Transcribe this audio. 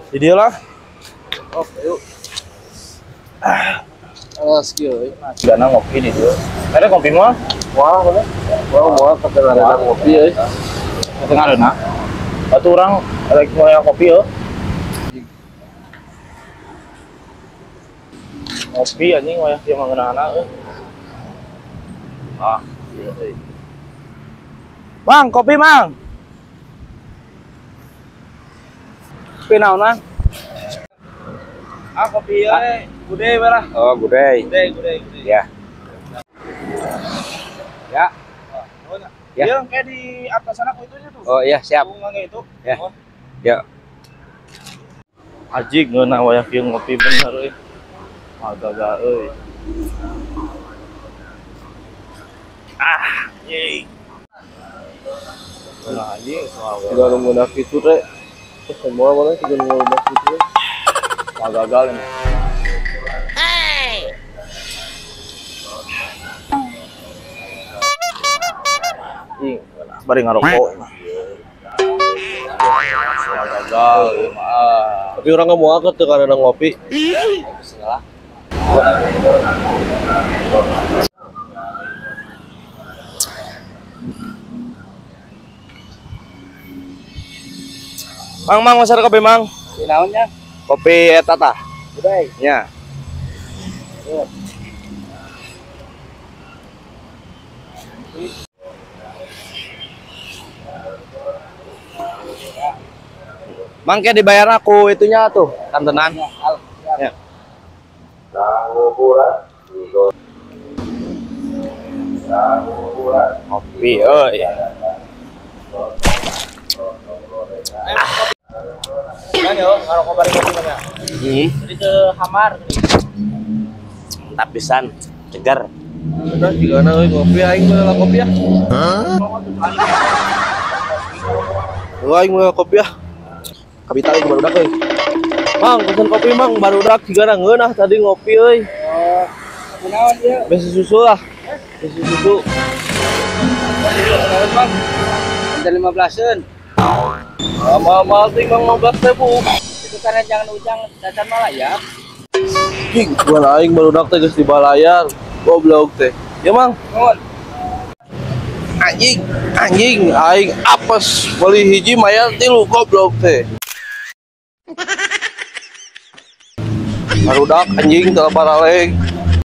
Di dieu lah. Oh, yuk. Alas kieu euy. Dana ngopi di dieu. Ada kopi mah? Wah, mana? Wah, moal katengareuna ngopi euy. Katengareuna. Batu urang rek moal kopi euy. Ngopi anjing wayah kieu mah ngeunahna euy. Ah, ieu euy. Mang, kopi mang. Kopi naon, Mang? Ah, kopi euy. Gude we lah. Oh, gude. Gude, gude, gude. Ya. Ya. Ya. Iya, kayak di atas sana ku itunya tuh. Oh iya, siap. Ku itu. Ya. Ya. Ajig ngeunah wayah kieu ngopi bener euy. Magaga euy. Ah, ye. Nah, anjing soal Tiga nu ngeunah kitu teh. Semua mana tiga nu ngeunah kitu. Magagal ini. Ing, bari ngarokok. Gagal, mah. Tapi orang nggak mau angkat tuh karena ngopi. Salah. Mang, mang, masar kopi mang. Naonnya? Kopi eta tah. Budai. Nya. Mang, kayak dibayar aku itunya tuh, kantenan. Ya. Kopi, oh iya. Kan yo, ngarokok bari kopi mana? Jadi ke Hamar gini. Mantap pisan, segar. Udah jigana euy ngopi aing mah kopi ya. Hah? Aing mah kopi ya. Kabita euy barudak euy. Mang, pesen kopi mang barudak jigana ngeunah tadi ngopi euy. Oh, kunaon ieu? Besi susu lah. Besi susu. Bang. Ada 15-eun. Mahal-mahal ting mang 15.000. Itu karena jangan ujang dasar malayar. King, gua aing barudak teh geus dibalayar. Goblok teh. Ya mang. Nuhun. Anjing, anjing aing apes beli hiji mayar 3 goblok teh. Barudak anjing teu paraleng.